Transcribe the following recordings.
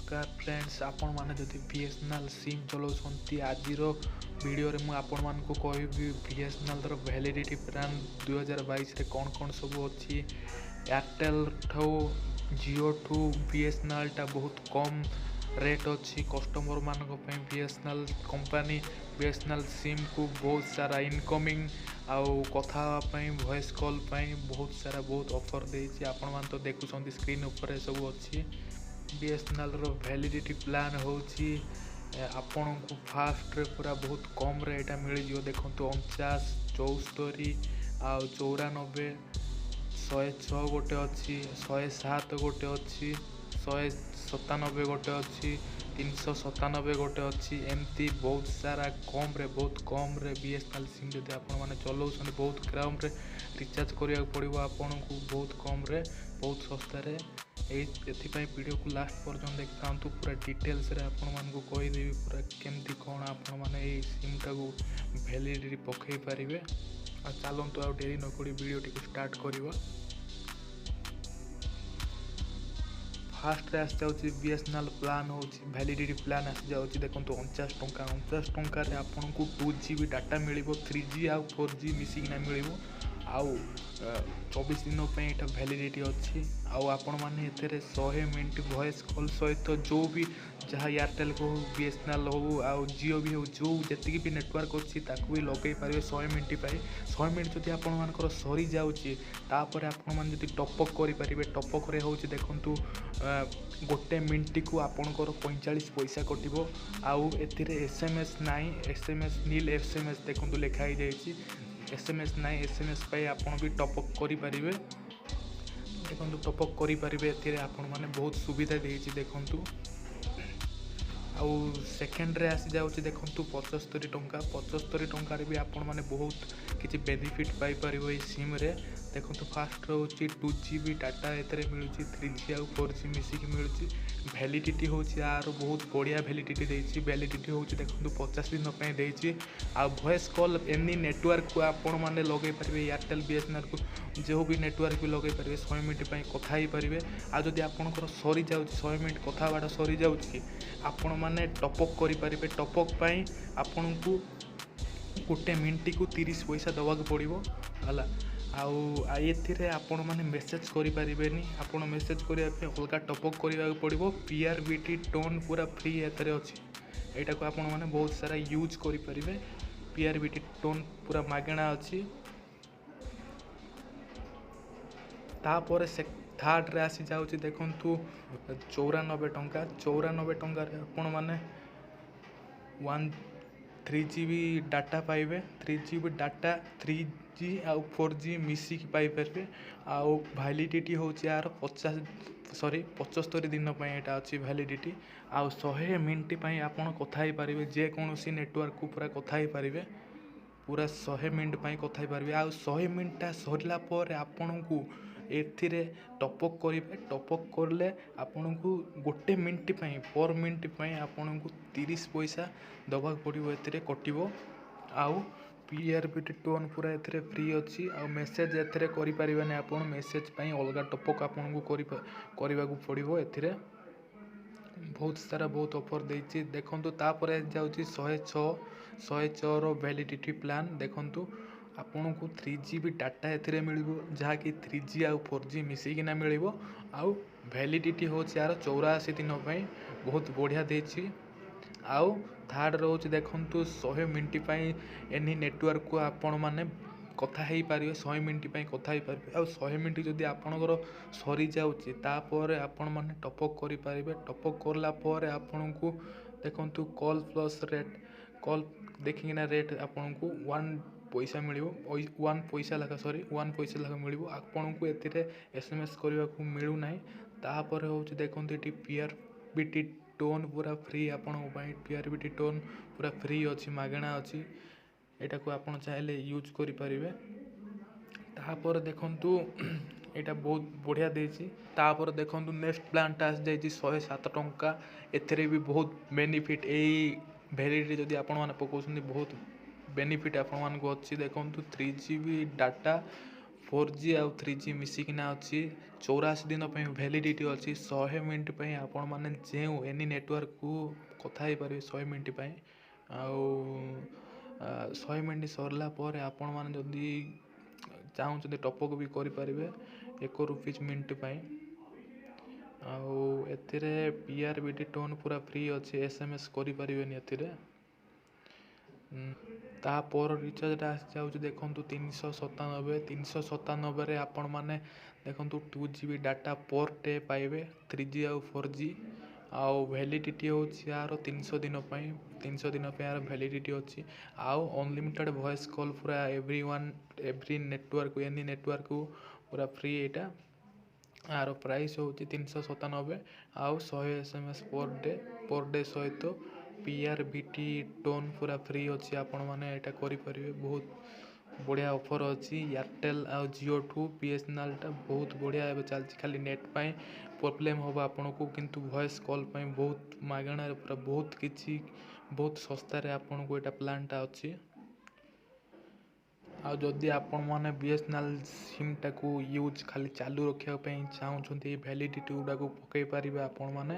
ନମସ୍କାର ଫ୍ରେଣ୍ଡସ୍, ଆପଣମାନେ ଯଦି ବିଏସ୍ଏନ୍ଏଲ୍ ସିମ୍ ଚଲାଉଛନ୍ତି, ଆଜିର ଭିଡ଼ିଓରେ ମୁଁ ଆପଣମାନଙ୍କୁ କହିବି ବିଏସ୍ଏନ୍ଏଲ୍ର ଭ୍ୟାଲିଡ଼ିଟି ପ୍ଲାନ୍ 2022ରେ କ'ଣ କ'ଣ ସବୁ ଅଛି। ଏୟାରଟେଲ୍ ଠୁ, ଜିଓଠୁ ବିଏସ୍ଏନ୍ଏଲ୍ଟା ବହୁତ କମ୍ ରେଟ୍ ଅଛି କଷ୍ଟମର୍ମାନଙ୍କ ପାଇଁ। ବିଏସ୍ଏନ୍ଏଲ୍ କମ୍ପାନୀ ବିଏସ୍ଏନ୍ଏଲ୍ ସିମ୍କୁ ବହୁତ ସାରା ଇନକମିଂ ଆଉ କଥା ହେବା ପାଇଁ, ଭଏସ୍ କଲ୍ ପାଇଁ ବହୁତ ସାରା ବହୁତ ଅଫର୍ ଦେଇଛି। ଆପଣମାନେ ତ ଦେଖୁଛନ୍ତି, ସ୍କ୍ରିନ୍ ଉପରେ ସବୁ ଅଛି। ବିଏସ୍ଏନ୍ଏଲ୍ର ଭ୍ୟାଲିଡ଼ିଟି ପ୍ଲାନ୍ ହେଉଛି ଆପଣଙ୍କୁ ଫାଷ୍ଟରେ ପୁରା ବହୁତ କମ୍ରେ ଏଇଟା ମିଳିଯିବ। ଦେଖନ୍ତୁ, 49, 74 ଆଉ 94, 106 ଗୋଟେ ଅଛି, 107 ଗୋଟେ ଅଛି, 197 ଗୋଟେ ଅଛି, 397 ଗୋଟେ ଅଛି। ଏମିତି ବହୁତ ସାରା କମ୍ରେ, ବହୁତ କମ୍ରେ ବିଏସ୍ଏନ୍ଏଲ୍ ସିମ୍ ଯଦି ଆପଣମାନେ ଚଲାଉଛନ୍ତି, ବହୁତ କମ୍ରେ ରିଚାର୍ଜ କରିବାକୁ ପଡ଼ିବ ଆପଣଙ୍କୁ, ବହୁତ କମ୍ରେ, ବହୁତ ଶସ୍ତାରେ। ଏଥିପାଇଁ ଭିଡ଼ିଓକୁ ଲାଷ୍ଟ ପର୍ଯ୍ୟନ୍ତ ଦେଖିଥାନ୍ତୁ। ପୁରା ଡିଟେଲ୍ସରେ ଆପଣମାନଙ୍କୁ କହିଦେବି ପୁରା କେମିତି କ'ଣ ଆପଣମାନେ ଏଇ ସିମ୍ଟାକୁ ଭ୍ୟାଲିଡ଼ିଟି ପକାଇ ପାରିବେ। ଆଉ ଚାଲନ୍ତୁ, ଆଉ ଡେରି ନକରି ଭିଡ଼ିଓଟିକୁ ଷ୍ଟାର୍ଟ କରିବା। ଫାଷ୍ଟରେ ଆସିଯାଉଛି ବିଏସ୍ଏନ୍ଏଲ୍ ପ୍ଲାନ୍ ହେଉଛି ଭ୍ୟାଲିଡ଼ିଟି ପ୍ଲାନ୍ ଆସିଯାଉଛି। ଦେଖନ୍ତୁ, 49 ଟଙ୍କା। 49 ଟଙ୍କାରେ ଆପଣଙ୍କୁ 2 ଜିବି ଡାଟା ମିଳିବ, 3G ଆଉ 4G ମିଶିକିନା ମିଳିବ। ଆଉ 24 ଦିନ ପାଇଁ ଏଇଟା ଭ୍ୟାଲିଡ଼ିଟି ଅଛି। ଆଉ ଆପଣମାନେ ଏଥିରେ 100 ମିନିଟ୍ ଭଏସ୍ କଲ୍ ସହିତ ଯେଉଁ ବି ଯାହା ଏୟାରଟେଲ୍ ହଉ, ବିଏସ୍ଏନ୍ଏଲ୍ ହଉ ଆଉ ଜିଓ ବି ହଉ, ଯେଉଁ ଯେତିକି ବି ନେଟୱାର୍କ ଅଛି ତାକୁ ବି ଲଗାଇ ପାରିବେ 100 ମିନିଟ୍ ପାଇଁ। 100 ମିନିଟ୍ ଯଦି ଆପଣମାନଙ୍କର ସରିଯାଉଛି, ତାପରେ ଆପଣମାନେ ଯଦି ଟପଅପ୍ କରିପାରିବେ। ଟପଅପ୍ରେ ହେଉଛି, ଦେଖନ୍ତୁ, ଗୋଟେ ମିନିଟ୍କୁ ଆପଣଙ୍କର 45 ପଇସା କଟିବ। ଆଉ ଏଥିରେ ଏସ୍ଏମ୍ଏସ୍ ନାହିଁ, ଏସ୍ଏମ୍ଏସ୍ ନିଲ୍। ଏସ୍ଏମ୍ଏସ୍ ଦେଖନ୍ତୁ, ଲେଖା ହେଇଯାଇଛି ଏସ୍ଏମ୍ଏସ୍ ନାହିଁ। ଏସ୍ଏମ୍ଏସ୍ ପାଇଁ ଆପଣ ବି ଟପଅପ୍ କରିପାରିବେ। ଦେଖନ୍ତୁ, ଟପଅପ୍ କରିପାରିବେ ଏଥିରେ ଆପଣମାନେ, ବହୁତ ସୁବିଧା ଦେଇଛି ଦେଖନ୍ତୁ। ଆଉ ସେକେଣ୍ଡରେ ଆସିଯାଉଛି, ଦେଖନ୍ତୁ, 75 ଟଙ୍କା। 75 ଟଙ୍କାରେ ବି ଆପଣମାନେ ବହୁତ କିଛି ବେନିଫିଟ୍ ପାଇପାରିବ ଏଇ ସିମ୍ରେ। ଦେଖନ୍ତୁ, ଫାଷ୍ଟ ରହୁଛି 2 ଜିବି ଡାଟା ଏଥିରେ ମିଳୁଛି, 3G ଆଉ 4G ମିଶିକି ମିଳୁଛି। ଭ୍ୟାଲିଡ଼ିଟି ହେଉଛି ଆର ବହୁତ ବଢ଼ିଆ ଭ୍ୟାଲିଡ଼ିଟି ଦେଇଛି। ଭ୍ୟାଲିଡ଼ିଟି ହେଉଛି, ଦେଖନ୍ତୁ, 50 ଦିନ ପାଇଁ ଦେଇଛି। ଆଉ ଭଏସ୍ କଲ୍ ଏନି ନେଟୱାର୍କକୁ ଆପଣମାନେ ଲଗାଇ ପାରିବେ। ଏୟାରଟେଲ୍, ବିଏସ୍ଏନ୍ଏଲ୍କୁ ଯେଉଁ ବି ନେଟୱାର୍କ ବି ଲଗାଇ ପାରିବେ, 100 ମିନିଟ୍ ପାଇଁ କଥା ହେଇପାରିବେ। ଆଉ ଯଦି ଆପଣଙ୍କର ସରିଯାଉଛି, 100 ମିନିଟ୍ କଥା ହେବାଟା ସରିଯାଉଛି, ଆପଣମାନେ ଟପଅପ୍ କରିପାରିବେ। ଟପଅପ୍ ପାଇଁ ଆପଣଙ୍କୁ ଗୋଟେ ମିନିଟ୍କୁ 30 ପଇସା ଦେବାକୁ ପଡ଼ିବ, ହେଲା। ଆଉ ଏଥିରେ ଆପଣମାନେ ମେସେଜ୍ କରିପାରିବେନି। ଆପଣ ମେସେଜ୍ କରିବା ପାଇଁ ଅଲଗା ଟପଅପ୍ କରିବାକୁ ପଡ଼ିବ। ପିଆର୍ ବି ଟି ଟୋନ୍ ପୁରା ଫ୍ରି ଏଥିରେ ଅଛି। ଏଇଟାକୁ ଆପଣମାନେ ବହୁତ ସାରା ୟୁଜ୍ କରିପାରିବେ। ପିଆର୍ ବି ଟି ଟୋନ୍ ପୁରା ମାଗଣା ଅଛି। ତାପରେ ସେ ଥାର୍ଡ଼ରେ ଆସିଯାଉଛି, ଦେଖନ୍ତୁ, 94 ଟଙ୍କା। 94 ଟଙ୍କାରେ ଆପଣମାନେ 13 ଜିବି ଡାଟା ପାଇବେ। 3 ଜିବି ଡାଟା, 3G ଆଉ 4G ମିଶିକି ପାଇପାରିବେ। ଆଉ ଭ୍ୟାଲିଡ଼ିଟି ହେଉଛି ଏହାର 50, ସରି, 75 ଦିନ ପାଇଁ ଏଇଟା ଅଛି ଭ୍ୟାଲିଡ଼ିଟି। ଆଉ 100 ମିନିଟ୍ ପାଇଁ ଆପଣ କଥା ହେଇପାରିବେ, ଯେକୌଣସି ନେଟୱାର୍କକୁ ପୁରା କଥା ହେଇପାରିବେ। ପୁରା 100 ମିନିଟ୍ ପାଇଁ କଥା ହେଇପାରିବେ। ଆଉ 100 ମିନିଟ୍ଟା ସରିଲା ପରେ ଆପଣଙ୍କୁ ଏଥିରେ ଟପଅପ୍ କରିବେ। ଟପଅପ୍ କଲେ ଆପଣଙ୍କୁ ଗୋଟେ ମିନିଟ୍ ପାଇଁ, ପର୍ ମିନିଟ୍ ପାଇଁ ଆପଣଙ୍କୁ 30 ପଇସା ଦେବାକୁ ପଡ଼ିବ, ଏଥିରେ କଟିବ। ଆଉ ପିଆର୍ ବି ଟି ଟୋନ୍ ପୁରା ଏଥିରେ ଫ୍ରି ଅଛି। ଆଉ ମେସେଜ୍ ଏଥିରେ କରିପାରିବେନି ଆପଣ। ମେସେଜ୍ ପାଇଁ ଅଲଗା ଟପଅପ୍ ଆପଣଙ୍କୁ କରିବାକୁ ପଡ଼ିବ। ଏଥିରେ ବହୁତ ସାରା ବହୁତ ଅଫର୍ ଦେଇଛି ଦେଖନ୍ତୁ। ତାପରେ ଯାଉଛି 106। 106ର ଭ୍ୟାଲିଡ଼ିଟି ପ୍ଲାନ୍ ଦେଖନ୍ତୁ, ଆପଣଙ୍କୁ 3 ଜିବି ଡାଟା ଏଥିରେ ମିଳିବ, ଯାହାକି 3G ଆଉ 4G ମିଶିକିନା ମିଳିବ। ଆଉ ଭ୍ୟାଲିଡ଼ିଟି ହେଉଛି ଏହାର 84 ଦିନ ପାଇଁ, ବହୁତ ବଢ଼ିଆ ଦେଇଛି। ଆଉ ଥାର୍ଡ଼ ରହୁଛି, ଦେଖନ୍ତୁ, 100 ମିନିଟ୍ ପାଇଁ ଏନି ନେଟୱାର୍କକୁ ଆପଣମାନେ କଥା ହେଇପାରିବେ। 100 ମିନିଟ୍ ପାଇଁ କଥା ହେଇପାରିବେ। ଆଉ 100 ମିନିଟ୍ ଯଦି ଆପଣଙ୍କର ସରିଯାଉଛି, ତାପରେ ଆପଣମାନେ ଟପଅପ୍ କରିପାରିବେ। ଟପଅପ୍ କଲା ପରେ ଆପଣଙ୍କୁ, ଦେଖନ୍ତୁ, କଲ୍ ପ୍ଲସ୍ ରେଟ୍, କଲ୍ ଦେଖିକିନା ରେଟ୍ ଆପଣଙ୍କୁ 1 ପଇସା ମିଳିବ, 1 ପଇସା ଲେଖା, ସରି, 1 ପଇସା ଲେଖା ମିଳିବ ଆପଣଙ୍କୁ। ଏଥିରେ ଏସ୍ଏମ୍ଏସ୍ କରିବାକୁ ମିଳୁନାହିଁ। ତାପରେ ହେଉଛି, ଦେଖନ୍ତୁ, ଏଠି ପିଆର୍ ବି ଟି ଟୋନ୍ ପୁରା ଫ୍ରି ଆପଣଙ୍କ ପାଇଁ। ପିଆର୍ ବି ଟି ଟୋନ୍ ପୁରା ଫ୍ରି ଅଛି, ମାଗଣା ଅଛି। ଏଇଟାକୁ ଆପଣ ଚାହିଁଲେ ୟୁଜ୍ କରିପାରିବେ। ତାପରେ ଦେଖନ୍ତୁ, ଏଇଟା ବହୁତ ବଢ଼ିଆ ଦେଇଛି। ତାପରେ ଦେଖନ୍ତୁ, ନେକ୍ସଟ ପ୍ଲାନ୍ଟା ଆସିଯାଇଛି 107 ଟଙ୍କା। ଏଥିରେ ବି ବହୁତ ବେନିଫିଟ୍। ଏଇ ଭ୍ୟାଲିଡ଼ିଟି ଯଦି ଆପଣମାନେ ପକାଉଛନ୍ତି, ବହୁତ ବେନିଫିଟ୍ ଆପଣମାନଙ୍କୁ ଅଛି। ଦେଖନ୍ତୁ, 3 ଜିବି ଡାଟା, 4G ଆଉ 3G ମିଶିକିନା ଅଛି। 84 ଦିନ ପାଇଁ ଭ୍ୟାଲିଡ଼ିଟି ଅଛି। 100 ମିନିଟ୍ ପାଇଁ ଆପଣମାନେ ଯେଉଁ ଏନି ନେଟୱାର୍କକୁ କଥା ହେଇପାରିବେ 100 ମିନିଟ୍ ପାଇଁ। ଆଉ 100 ମିନିଟ୍ ସରିଲା ପରେ ଆପଣମାନେ ଯଦି ଚାହୁଁଛନ୍ତି, ଟପଅପ୍ ବି କରିପାରିବେ 1 ରୁପିଜ୍ ମିନିଟ୍ ପାଇଁ। ଆଉ ଏଥିରେ PRBT tone ପୁରା ଫ୍ରି ଅଛି, SMS କରିପାରିବେନି ଏଥିରେ। ତାପର ରିଚାର୍ଜଟା ଆସିଯାଉଛି, ଦେଖନ୍ତୁ, 397। 397ରେ ଆପଣମାନେ ଦେଖନ୍ତୁ, 2 GB data per day ପାଇବେ, 3G ଆଉ 4G। ଆଉ ଭ୍ୟାଲିଡ଼ିଟି ହେଉଛି ୟାର 300 ଦିନ ପାଇଁ। 300 ଦିନ ପାଇଁ ୟାର ଭ୍ୟାଲିଡ଼ିଟି ଅଛି। ଆଉ ଅନଲିମିଟେଡ଼ ଭଏସ୍ କଲ୍ ପୁରା every one, every network, any ନେଟୱାର୍କକୁ ପୁରା ଫ୍ରି ଏଇଟା। ୟାର ପ୍ରାଇସ୍ ହେଉଛି 397। ଆଉ 100 SMS per day ସହିତ PRBT tone ପୁରା ଫ୍ରି ଅଛି। ଆପଣମାନେ ଏଇଟା କରିପାରିବେ। ବହୁତ ବଢ଼ିଆ ଅଫର୍ ଅଛି। ଏୟାରଟେଲ୍ ଆଉ ଜିଓଠୁ ବିଏସ୍ଏନ୍ଏଲ୍ଟା ବହୁତ ବଢ଼ିଆ ଏବେ ଚାଲିଛି। ଖାଲି ନେଟ୍ ପାଇଁ ପ୍ରୋବ୍ଲେମ୍ ହେବ ଆପଣଙ୍କୁ, କିନ୍ତୁ ଭଏସ୍ କଲ୍ ପାଇଁ ବହୁତ ମାଗଣାରେ, ପୁରା ବହୁତ କିଛି, ବହୁତ ଶସ୍ତାରେ ଆପଣଙ୍କୁ ଏଇଟା ପ୍ଲାନ୍ଟା ଅଛି। ଆଉ ଯଦି ଆପଣମାନେ ବିଏସ୍ଏନ୍ଏଲ୍ ସିମ୍ଟାକୁ ୟୁଜ୍ ଖାଲି ଚାଲୁ ରଖିବା ପାଇଁ ଚାହୁଁଛନ୍ତି, ଭ୍ୟାଲିଡ଼ିଟି ଗୁଡ଼ାକୁ ପକାଇ ପାରିବେ ଆପଣମାନେ।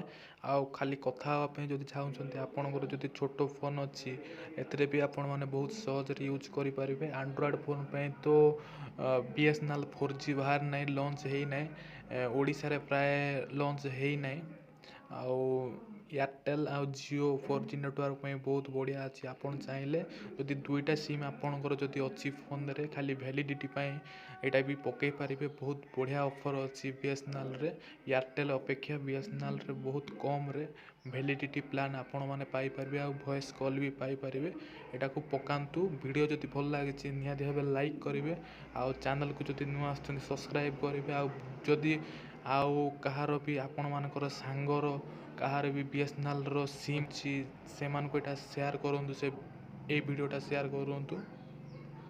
ଆଉ ଖାଲି କଥା ହେବା ପାଇଁ ଯଦି ଚାହୁଁଛନ୍ତି, ଆପଣଙ୍କର ଯଦି ଛୋଟ ଫୋନ୍ ଅଛି, ଏଥିରେ ବି ଆପଣମାନେ ବହୁତ ସହଜରେ ୟୁଜ୍ କରିପାରିବେ। ଆଣ୍ଡ୍ରଏଡ଼୍ ଫୋନ୍ ପାଇଁ ତ ବିଏସ୍ଏନ୍ଏଲ୍ 4G ବାହାରି ନାହିଁ, ଲଞ୍ଚ ହେଇନାହିଁ। ଓଡ଼ିଶାରେ ପ୍ରାୟ ଲଞ୍ଚ ହେଇନାହିଁ। ଆଉ ଏୟାରଟେଲ୍ ଆଉ ଜିଓ 4G network ପାଇଁ ବହୁତ ବଢ଼ିଆ ଅଛି। ଆପଣ ଚାହିଁଲେ ଯଦି ଦୁଇଟା ସିମ୍ ଆପଣଙ୍କର ଯଦି ଅଛି ଫୋନ୍ରେ, ଖାଲି ଭ୍ୟାଲିଡ଼ିଟି ପାଇଁ ଏଇଟା ବି ପକାଇ ପାରିବେ। ବହୁତ ବଢ଼ିଆ ଅଫର୍ ଅଛି ବିଏସ୍ଏନ୍ଏଲ୍ରେ। ଏୟାରଟେଲ୍ ଅପେକ୍ଷା ବିଏସ୍ଏନ୍ଏଲ୍ରେ ବହୁତ କମ୍ରେ ଭ୍ୟାଲିଡ଼ିଟି ପ୍ଲାନ୍ ଆପଣମାନେ ପାଇପାରିବେ ଆଉ ଭଏସ୍ କଲ୍ ବି ପାଇପାରିବେ। ଏଇଟାକୁ ପକାନ୍ତୁ। ଭିଡ଼ିଓ ଯଦି ଭଲ ଲାଗିଛି, ନିହାତି ଭାବେ ଲାଇକ୍ କରିବେ। ଆଉ ଚ୍ୟାନେଲ୍କୁ ଯଦି ନୂଆ ଆସୁଛନ୍ତି, ସବସ୍କ୍ରାଇବ୍ କରିବେ। ଆଉ ଯଦି ଆଉ କାହାର ବି, ଆପଣମାନଙ୍କର ସାଙ୍ଗର କାହାର ବି ବିଏସ୍ଏନ୍ଏଲ୍ର ସିମ୍ ଅଛି, ସେମାନଙ୍କୁ ଏଇଟା ସେୟାର କରନ୍ତୁ, ସେ ଏଇ ଭିଡ଼ିଓଟା ସେୟାର କରନ୍ତୁ।